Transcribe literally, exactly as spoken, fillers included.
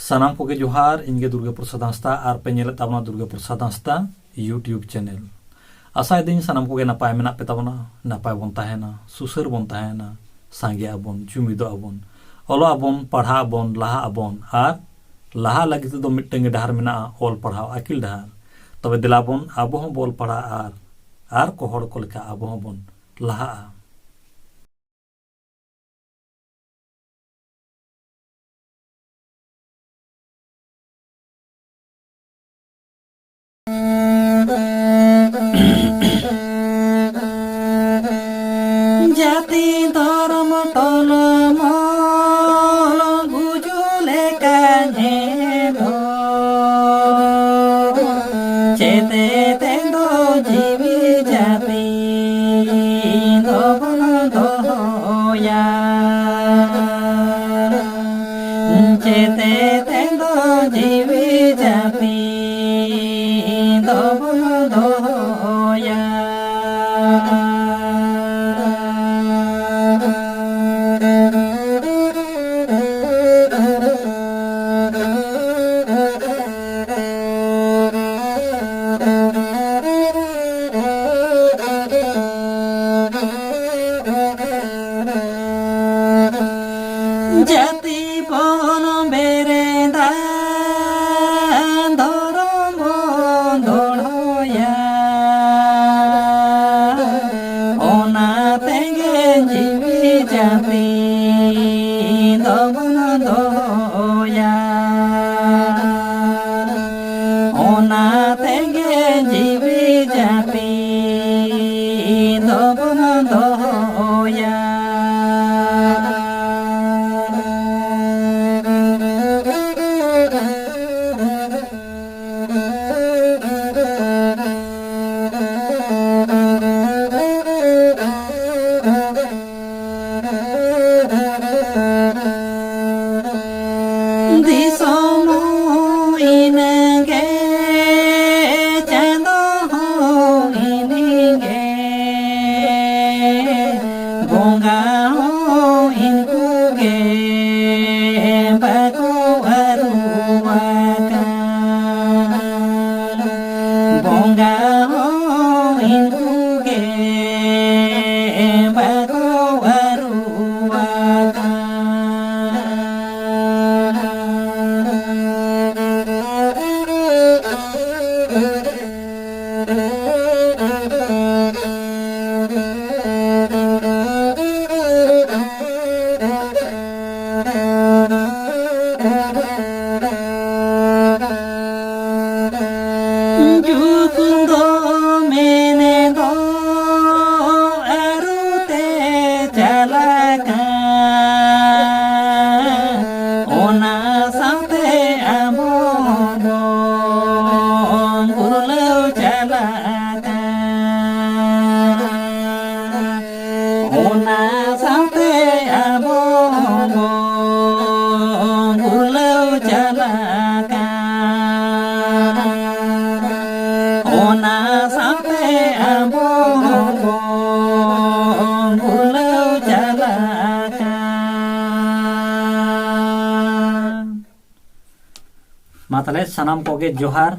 ᱥᱟᱱᱟᱢ ᱠᱚᱜᱮ ᱡᱚᱦᱟᱨ, ᱤᱧ ᱜᱮ ᱫᱩᱨᱜᱟᱹ ᱯᱨᱚᱥᱟᱫᱽ ᱦᱟᱸᱥᱫᱟ ᱟᱨ ᱯᱮ ᱧᱮᱞᱮᱫ ᱛᱟᱵᱚᱱᱟ ᱫᱩᱨᱜᱟᱹ ᱯᱨᱚᱥᱟᱫᱽ ᱦᱟᱸᱥᱫᱟ YouTube channel᱾ ᱟᱥᱟᱭᱮᱫᱟᱹᱧ ᱥᱟᱱᱟᱢ ᱠᱚᱜᱮ ᱱᱟᱯᱟᱭ ᱢᱮᱱᱟᱜ ᱯᱮ ᱛᱟᱵᱚᱱᱟ, ᱱᱟᱯᱟᱭ ᱵᱚᱱ ᱛᱟᱦᱮᱱᱟ, ᱥᱩᱥᱟᱹᱨ ᱵᱚᱱ ᱛᱟᱦᱮᱱᱟ, ᱥᱟᱸᱜᱮ ᱟᱵᱚᱱ, ᱡᱩᱢᱤᱫᱚᱜ ᱟᱵᱚᱱ, ᱚᱞᱚᱜ ᱟᱵᱚᱱ, ᱯᱟᱲᱦᱟᱜ ᱟᱵᱚᱱ, ᱞᱟᱦᱟᱜ ᱟᱵᱚᱱ᱾ ᱟᱨ ᱞᱟᱦᱟ ᱞᱟᱹᱜᱤᱫ ᱛᱮᱫᱚ ᱢᱤᱫᱴᱟᱝ ᱜᱮ ᱰᱟᱦᱟᱨ ᱢᱮᱱᱟᱜᱼᱟ, ᱚᱞ ᱯᱟᱲᱦᱟᱣ ᱟᱹᱠᱤᱞ ᱰᱟᱦᱟᱨ᱾ ᱛᱚᱵᱮ ᱫᱮᱞᱟ ᱵᱚᱱ ᱟᱵᱚ ᱦᱚᱸ ᱵᱚ ᱚᱞ ᱯᱟᱲᱦᱟᱜᱼᱟ ᱟᱨ, ᱟᱨ ᱠᱚ ᱦᱚᱲ ᱠᱚ ᱞᱮᱠᱟ ᱟᱵᱚ ᱦᱚᱸᱵᱚᱱ ᱞᱟᱦᱟᱜᱼᱟ᱾ ᱡᱟᱹᱛᱤ ᱫᱷᱚᱨᱚᱢ ᱴᱚᱞᱚᱢᱚᱞ ᱜᱩᱡᱩᱜ ᱞᱮᱠᱟᱧ ᱮᱫᱚ, ᱪᱮᱛᱮ ᱛᱮᱫᱚ ᱡᱤᱣᱤ ᱡᱟᱹᱛᱤ ᱫᱚᱵᱚᱱ ᱫᱚᱦᱚᱭᱟ᱾ ᱪᱮᱛᱮ ᱛᱮᱫᱚ ᱡᱤᱣᱤ ᱡᱟᱹᱛᱤ ᱫᱚᱵᱚᱱ ᱫᱚᱦᱚᱭᱟ᱾ ᱡᱟᱹᱛᱤ ᱵᱚᱱ ᱵᱮᱨᱮᱫᱟ, ᱫᱷᱚᱨᱚᱢ ᱵᱚᱱ ᱫᱚᱲᱦᱚᱭᱟ, ᱚᱱᱟ ᱛᱮᱜᱮ ᱡᱤᱣᱤ ᱡᱟᱹᱛᱤ ᱫᱚᱵᱚᱱ ᱫᱚᱦᱚᱭᱟ᱾ ᱚᱱᱟ ᱛᱮᱜᱮ ᱡᱤᱣᱤ ᱡᱟᱹᱛᱤ ᱫᱚᱵᱚᱱ ᱫᱚᱦᱚᱭᱟ᱾ ᱫᱤᱥᱚᱢ ᱦᱚᱸ ᱤᱱᱟᱹᱜᱮ, ᱪᱟᱸᱫᱚ ᱦᱚᱸ ᱤᱱᱟᱹᱜᱮ, ᱵᱚᱸᱜᱟ ᱦᱚᱸ ᱤᱱᱠᱩ ᱜᱮ, ᱵᱟᱠᱚ ᱟᱹᱨᱩ ᱪᱟᱞᱟᱜ ᱠᱟᱱ, ᱚᱱᱟ ᱥᱟᱶᱛᱮ ᱟᱵᱚ ᱦᱚᱸᱵᱚᱱ ᱵᱷᱩᱞᱟᱹᱣ ᱪᱟᱞᱟᱜ ᱠᱟᱱ᱾ ᱢᱟ ᱛᱟᱦᱞᱮ ᱥᱟᱱᱟᱢ ᱠᱚᱜᱮ ᱡᱚᱦᱟᱨ᱾